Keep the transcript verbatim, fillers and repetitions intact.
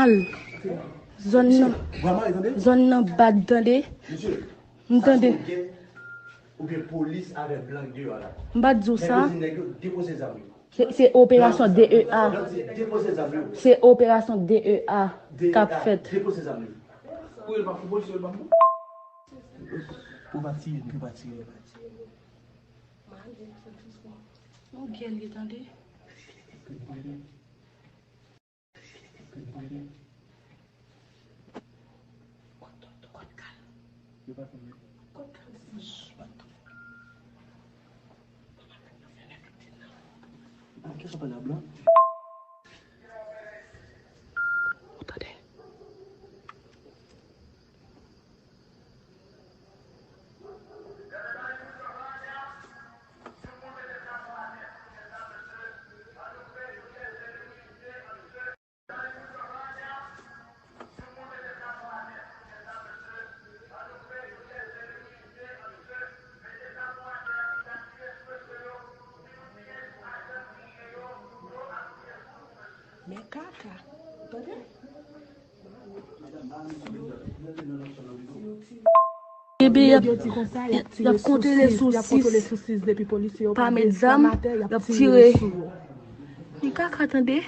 Al. Zòn nan. Zòn nan bad, tande. M tande. Oubyen polis avèk blan deyò la. M pa t di w sa. Nèg yo di nèg yo depoze zam yo. Se, se operasyon D E A. Blan di depoze zam yo. Se operasyon D E A k ap fèt. Depoze zam yo. Pou yo pa pou polis, yo pa pou. Pou pa tiye, pou pa tiye. Yon gèl li tande. Men kaka. Tande? Ebyen, y ap, y ap kontwole sou sis, pa met zam, y ap tire. Men kaka, tande?